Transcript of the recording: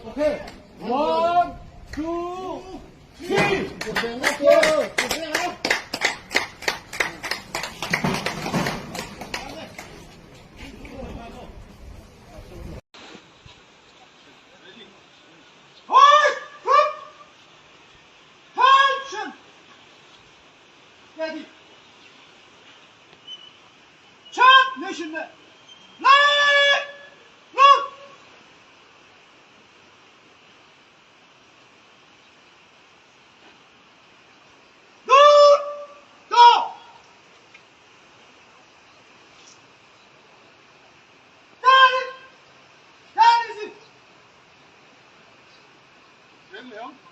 Okay. One, two, three. Attention! Ready. Chant nation Light! Look! Good! Go! Ready! Ready!